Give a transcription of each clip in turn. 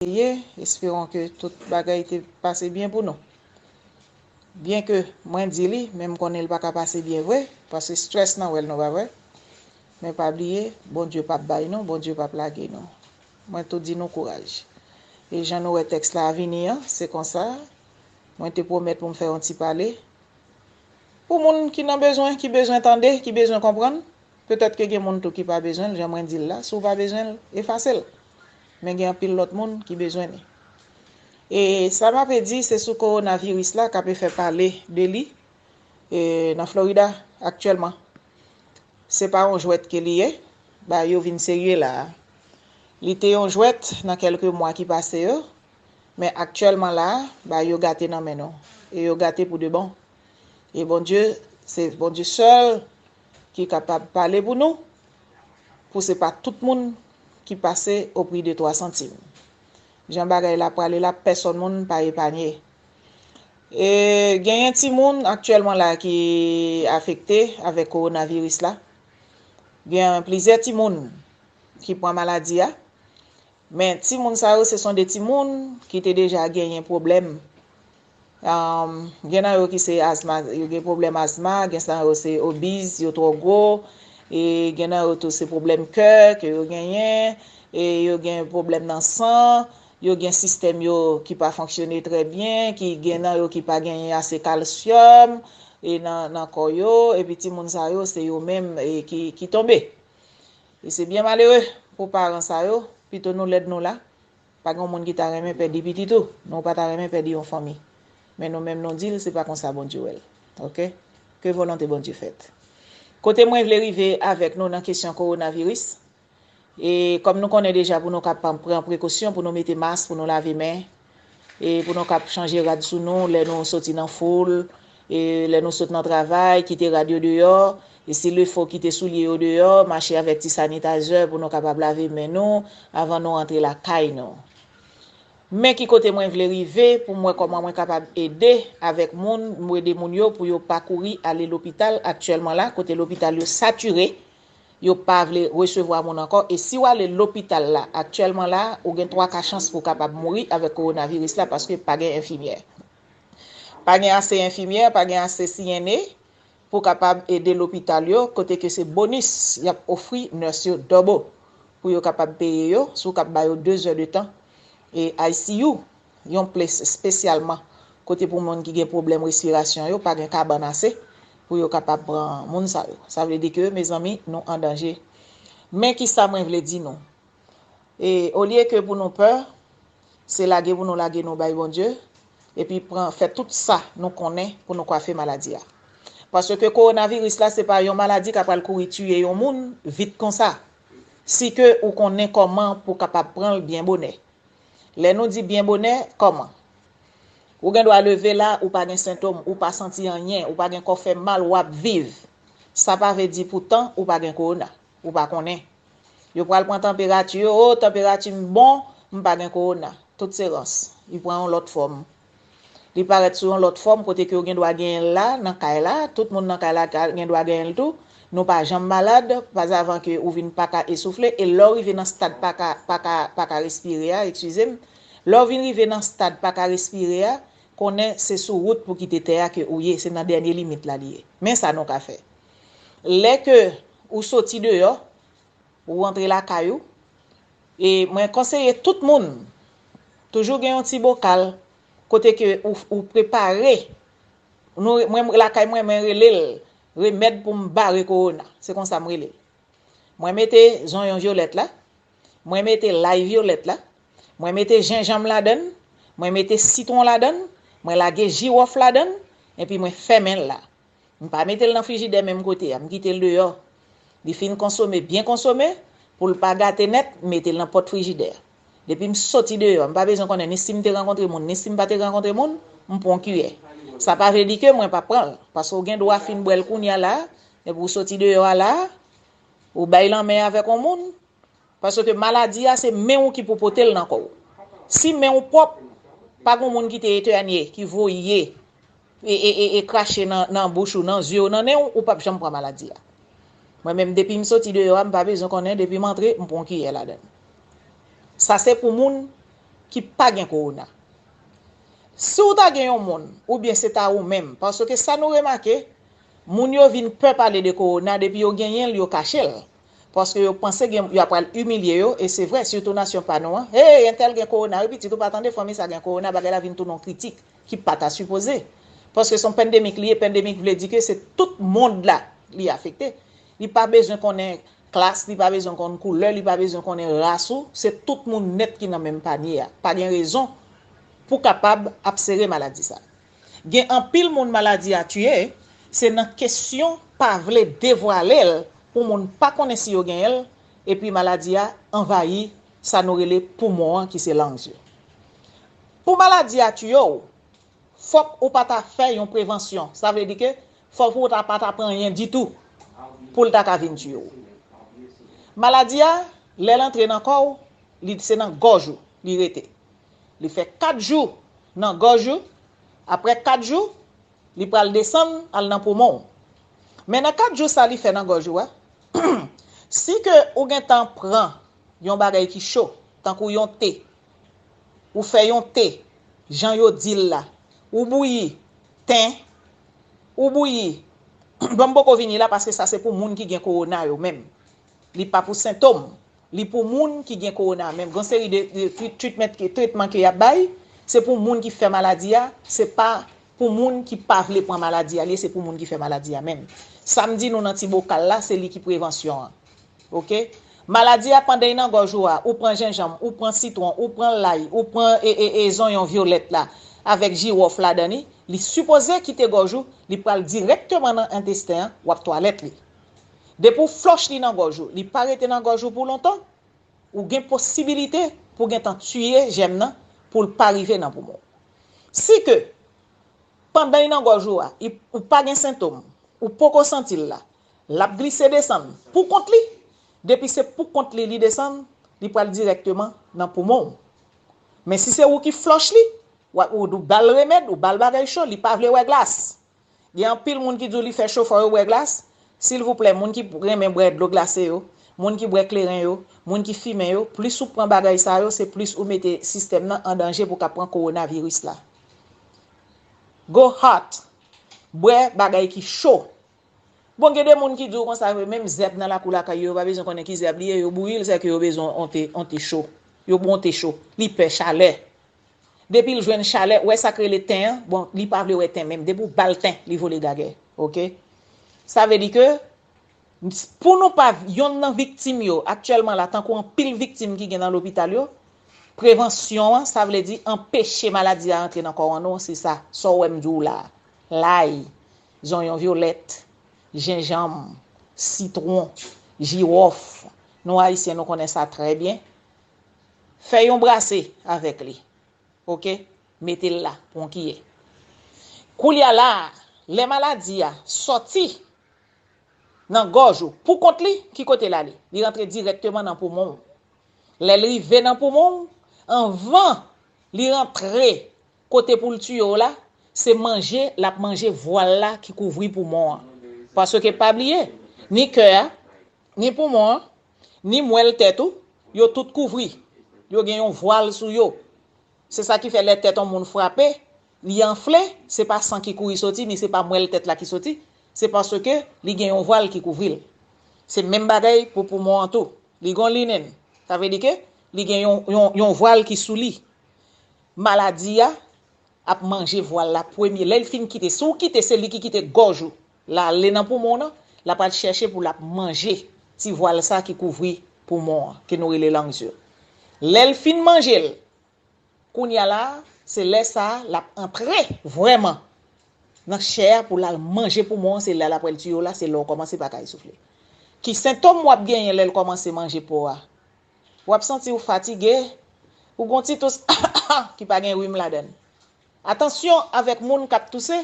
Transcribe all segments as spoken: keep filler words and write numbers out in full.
ye. Esperon ke tout bagay te pase byen pou nou. Byen ke mwen di li, men m konnen l pa ka pase byen vre, paske strès nan wè l, nou pa vre. Men pa bliye, Bondye p ap bay nou, Bondye p ap lage nou. Mwen tou di nou kouraj. E jan nou wè tèks la vini an, se konsa. Mwen te pwomèt pou m fè yon ti pale. Pou moun ki nan bezwen, ki bezwen tande, ki bezwen konprann, petèt ke gen moun tou ki pa bezwen l, jan mwen di l la, si w pa bezwen l, efase l. Men gen anpil lòt moun ki bezwen li. E sa m ape di, se sou kowonaviris la k ape fè pale de li e, nan Florida aktyèlman. Se pa yon jwèt ke li ye, ba yo vin serye la a. Li te yon jwèt nan kèlke mwa ki pase yo, men aktyèlman la a, ba yo gate nan men nou. E yo gate pou de bon. E Bondye, se Bondye sèl ki kapab pale pou nou, pou se pa tout moun ki pase o pri de twa santim. Jan bagay la prale la, pèsòn moun pa epanye. E genyen timoun aktyèlman la ki afekte avèk kowonaviris la. Gen plizyè timoun ki pran maladi a. Men timoun sa yo, se son de timoun ki te deja genyen pwoblèm. Um, gen nan yo ki se azma, yo gen pwoblèm azma, gen nan yo se obiz, yo twò gwo, e gen nan yo tou se pwoblèm kè ke yo genyen, e yo gen pwoblèm nan san, yo gen sistèm yo ki pa fonksyone trè byen, ki gen nan yo ki pa genyen ase kalsyòm e nan, nan kò yo, epi timoun sa yo, se yo menm e ki, ki tonbe. E se byen malere pou paran sa yo, pito nou lèd nou la, pa gen moun ki ta renmen pèdi pitit ou, nou pa ta renmen pèdi yon fanmi. Men nou menm nou di l, se pa konsa Bondye wè l. Oke? Ke volonte Bondye fèt. Kote mwen vle rive avèk nou nan kesyon kowonaviris, e kòm nou konnen deja pou nou ka pran prekosyon, pou nou mete mas, pou nou lave men, e pou nou ka chanje rad sou nou lè nou soti nan foul, e lè nou sot nan travay, kite rad yo deyò, e si le fo kite soulye yo deyò, mache avèk ti sanitayzè pou nou kapab lave men nou avan nou antre lakay nou. Men ki kote mwen vle rive pou m wè kòman mwen kapab ede avèk moun, m ede moun yo pou yo pa kouri ale lopital aktyèlman la, kote lopital yo satire, yo pa vle resevwa moun ankò. E si w ale lopital la aktyèlman la, ou gen twa ka chans pou w kapab mouri avèk kowonaviris la paske pa gen enfimyè. Pa gen ase enfimyè, pa gen ase C N A pou kapab ede lopital yo, kote ke se bonis y ap ofri nès yo dòbo pou yo kapab peye yo, si w kab ba yo de zè de tan. E I C U, yon ples espesyalman kote pou moun ki gen pwoblèm respirasyon yo, pa gen kabann ase pou yo kapab pran moun sa yo. Sa vle di ke, mezanmi, nou an danje. Men ki sa mwen vle di nou. E olye ke pou nou pè, se lage pou nou lage nou bay Bondye, epi pran, fè tout sa nou konnen pou nou kwafe maladi a. Paske kowonaviris la, se pa yon maladi k ap pral kouri tiye yon moun vit konsa. Si ke ou konnen kòman pou kapab pran l byen bonè. Lè nou di byen bonè, kòman? Ou gen dwa leve la, ou pa gen sentòm, ou pa santi anyen, ou pa gen kò fè mal, w ap viv. Sa pa vle di poutan ou pa gen kowona, ou pa konnen. Yo pral pran tanperati yo, o, tanperati m bon, m pa gen kowona. Tout se rans. Li pran yon lòt fòm. Li parèt sou yon lòt fòm kote ke w gen dwa genyen l la, nan kay la, tout moun nan kay la ka, gen dwa genyen l tou. Nou pa janm malad, pazavan ke ou vin pa ka esoufle, e lè w rive nan stad pa ka, pa ka, pa ka respire a, eskize m, lè w vin rive nan stad pa ka respire a, konnen se sou wout pou kite tè a ke ou ye, se nan dènye limit la li ye. Men sa nou ka fè. Lè ke ou soti deyò, ou rantre lakay ou, e mwen konseye tout moun, toujou gen yon ti bokal kote ke ou, ou prepare. Nou, mwen, lakay mwen, mwen rele l remèd pou m bare kowona. Se konsa m rele l. Mwen mete zonyon vyolèt la, mwen mete lay vyolèt la, mwen mete jenjanm ladann, mwen mete sitwon ladann, mwen lage jiwòf ladann, epi mwen fèmen l la. M pa mete l nan frijidè menm kote a, m kite l deyò. Li fin konsome, byen konsome, pou l pa gate nèt, m mete l nan pòt frijidè a. Depi m soti deyò, m pa bezwen konnen ni si m te rankontre moun, ni si m pa te rankontre moun, m pran yon kiyè. Sa pa vle di ke mwen pa pran l, paske w gen dwa fin bwè l kounye a la, epi w soti deyò a la, ou bay lanmen avèk yon moun, paske maladi a se men w ki pou pote l nan kò w. Si men w pwòp, pa gen moun ki te etènye, ki voye, e, e, e, e krache nan, nan bouch ou, nan zye w, nan nen w, ou p ap janm pran maladi a. Mwen menm, depi m soti deyò a, m pa bezwen konnen, depi m antre, m pran yon kiyè ladann. Sa se pou moun ki pa gen kowona. Si w ta gen yon moun, oubyen se ta ou menm, paske sa nou remake, moun yo vin pè pale de kowona, depi yo genyen l, yo kache l. Paske yo panse gen, yo ap pral imilye yo, e se vre, sitou nasyon pa nou an. Hey, entèl gen kowona, wi pitit, ou pa tande fanmi sa gen kowona, bagay la vin tounen yon kritik ki pa ta sipoze. Paske se yon pandemik li ye, pandemik vle di ke se tout mond la li afekte. Li pa bezwen konnen klas, li pa bezwen konn koulè, li pa bezwen konnen ras ou, se tout moun nèt ki nan menm panye a. Pa gen rezon pou kapab ap sere maladi sa. Gen anpil moun maladi a tiye, se nan kesyon pa vle devwale l pou moun pa konnen si yo genyen l, epi maladi a anvayi sa nou rele poumon an ki se lang yo. Pou maladi a tiye w, fòk ou pa ta fè yon prevansyon. Sa vle di ke fòk ou ta pa ta pran anyen ditou pou l ta ka vin tiye w. Maladi a, lè l antre nan kò w, li se nan gòj ou li rete. Li fè kat jou nan gòj ou, apre kat jou, li pral desann al nan poumon w. Men nan kat jou sa li fè nan gòj ou a, si ke ou gentan pran yon bagay ki cho, tankou yon te, ou fè yon te, jan yo di l la, ou bouyi ten, ou bouyi, bon, m poko vini la paske sa se pou moun ki gen kowona yo menm. Li pa pou sentòm. Li pou moun ki gen kowona menm. Gen seri de, de trit-, treatment ki, tretman ke y ap bay, se pou moun ki fè maladi a, se pa pou moun ki pa vle pran maladi a, li se pou moun ki fè maladi a menm. Sa m di nou nan ti bokal la, se li ki prevansyon an. Oke? Maladi a pandan l nan gòj ou a, ou pran jenjanm, ou pran sitwon, ou pran lay, ou pran e, e, e zonyon vyolèt la, avèk jiwòf ladan li, li sipoze kite gòj ou, li pral dirèkteman nan entesten an, w ap twalèt li. Depi w flòch li nan gòj ou, li pa rete nan gòj ou pou lontan, ou gen posibilite pou gentan tiye jèm nan pou l pa rive nan poumon. Si ke pandan l nan gòj ou a, li, ou pa gen sentòm, ou poko santi l la, l ap glise desann pou kont li, depi se pou kont li li desann, li pral dirèkteman nan poumon w. Men si se ou ki flòch li, w ap, ou ba l remèd, ou ba l bagay cho, li pa vle wè glas. Gen anpil moun ki di w li fè cho, fò yo bwè glas. Silvouplè, moun ki renmen bwè dlo glase yo, moun ki bwè kleren yo, moun ki fimen yo, plis ou pran bagay sa yo, se plis ou mete sistèm nan an danje pou ka pran kowonaviris la. Go hot. Bwè bagay ki cho. Bon, gen de moun ki di w konsa, menm zèb nan lakou lakay yo, yo pa bezwen konnen ki zèb li ye, yo bouyi l, sèke yo bezwen yon te, yon te cho. Yo bwè yon te cho. Li pè chalè. Depi l jwenn chalè, ou wè sa k rele ten an, bon, li pa vle wè ten menm. Depi w ba l ten, li vole gagè. Oke? Sa vle di ke, pou nou pa, yonn nan viktim yo, aktyèlman la, tankou anpil viktim ki gen nan lopital yo, prevansyon an, sa vle di anpeche maladi a rantre nan kò an nou, se sa, sa w wè m di w la a. Lay, zonyon vyolèt, jenjanm, sitwon, jiwòf. Nou Ayisyen, nou konnen sa trè byen. Fè yon brase avèk li. Oke? Mete l la, pran kiyè. Koulye a la a, lè maladi a sòti nan gòj ou, pou kont li, ki kote l ale? Li rantre dirèkteman nan poumon w. Lè l rive nan poumon w, anvan li rantre kote pou l tiye w la, se manje, l ap manje vwal la ki kouvri poumon an. Paske pa bliye, ni kè a, ni poumon an, ni mwèl tèt ou, yo tout kouvri. Yo gen yon vwal sou yo. Se sa ki fè lè tèt yon moun frape, li anfle, se pa san ki kouri soti, ni se pa mwèl tèt la ki soti, se paske li gen yon vwal ki kouvri l. Se menm bagay pou poumon an tou. Li gen yon linen. Sa vle di ke li gen yon, yon, yon vwal ki sou li. Maladi a ap manje vwal la premye. Lè l fin kite, si w kite, se li ki kite gòj ou. L ale nan poumon w nan, l ap al chèche pou l ap manje ti vwal sa ki kouvri poumon an, ke nou rele lang yo. Lè l fin manje l, kounye a la, se lè sa a, l ap antre vrèman nan chè a pou l al manje poumon an, se lè l ap wè l tiye w la, se lè w kòmanse pa ka soufle. Ki sentòm w ap genyen lè l kòmanse manje po a? W ap santi w fatige, ou gon ti tous ki pa gen rim ladan l. Atansyon avèk moun k ap touse.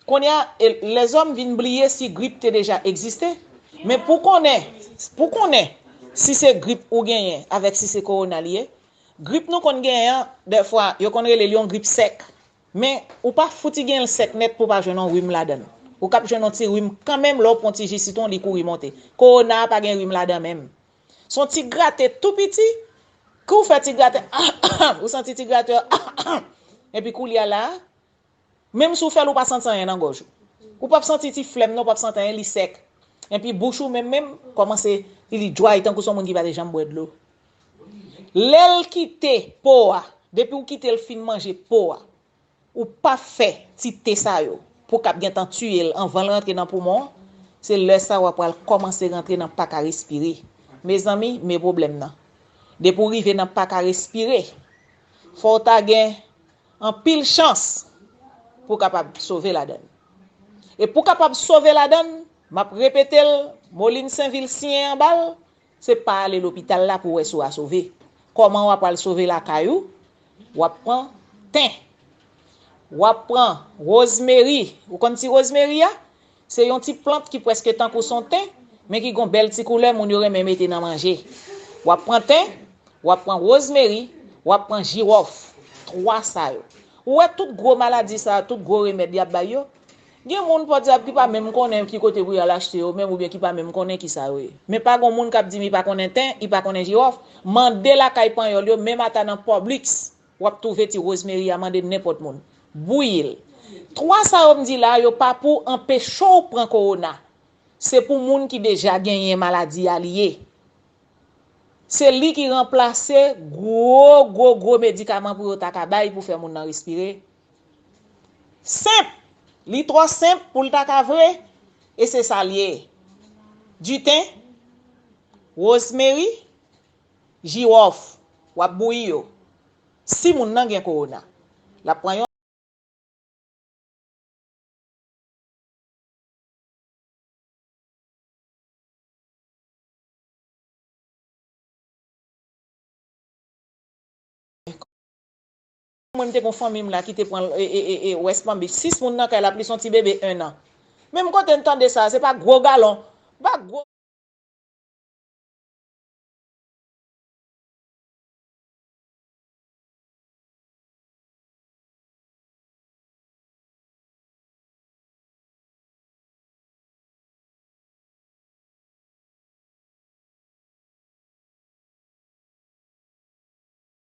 Kounye a, e, lèzòm vin bliye si grip te deja egziste. Men pou konnen, pou konnen si se grip ou genyen avèk si se kowona li ye, grip nou konn genyen an, dèfwa, yo konn rele l yon grip sèk. Men, ou pa fouti gen l sèk nèt pou w pa jwenn yon rim ladan l. Ou kab jwenn yon ti rim kanmenm lè w pran ti ji sitwon, li kouri monte. Kowona a pa gen rim ladan menm. Se yon ti grate tou piti, Kou w fè ti gratè, ou santi ti gratè, epi koulye a la, menm si w fè l, ou pa santi anyen nan gòj ou. Ou p ap santi ti flèm non, ou p ap santi anyen, li sèk. Epi bouch ou menm menm kòmanse, li dry tankou se yon moun ki pa te janm bwè dlo. Lè l kite po a, depi w kite l fin manje po a, ou pa fè ti te sa yo pou k ap gentan tiye l anvan l rantre nan poumon an, se lè sa w ap pral kòmanse rantre nan pa ka respire. Mezanmi, men pwoblèm nan. Depi w rive nan pa ka respire, fò w ta gen anpil chans pou w kapab sove ladan l. E pou w kapab sove ladan l, m ap repete l, Moline Sainvil siyen anba l, se pa ale lopital la pou w wè si w a sove. Kòman w ap pral sove lakay ou? W ap pran ten. W ap pran wozmeri. Ou konn ti wozmeri a? Se yon ti plant ki prèske tankou se yon ten, men ki gon bèl ti koulè moun yo renmen mete nan manje. W ap pran ten, w ap pran wozmeri, w ap pran jiwòf. Twa sa yo. Ou wè tout gwo maladi sa yo, tout gwo remèd y ap bay yo? Gen moun podyab ki pa menm konnen ki kote pou y al achte yo, menm oubyen ki pa menm konnen ki sa yo ye. Men pa gon moun k ap di m li pa konnen ten, li pa konnen jiwòf. Mande lakay panyòl yo, menm ata nan Publix, w ap twouve ti wozmeri a, mande nenpòt moun. Bouyi l. Twa sa yo m di la, yo pa pou anpeche w pran kowona. Se pou moun ki deja genyen maladi a li ye. Se li ki ranplase gwo, gwo, gwo medikaman pou yo ta ka bay pou fè moun nan respire. Senp. Li twò senp pou l ta ka vre, e se sa l ye. Diten, wozmeri, jiwòf, w ap bouyi yo. Si moun nan gen kowona, l ap pran yon Mwen, m te gon fanmi m la ki te pran e, e, e, e West Palm Beach. Sis moun nan kay la, plis yon ti bebe en an. Menm kote n tande sa, se pa gwo galon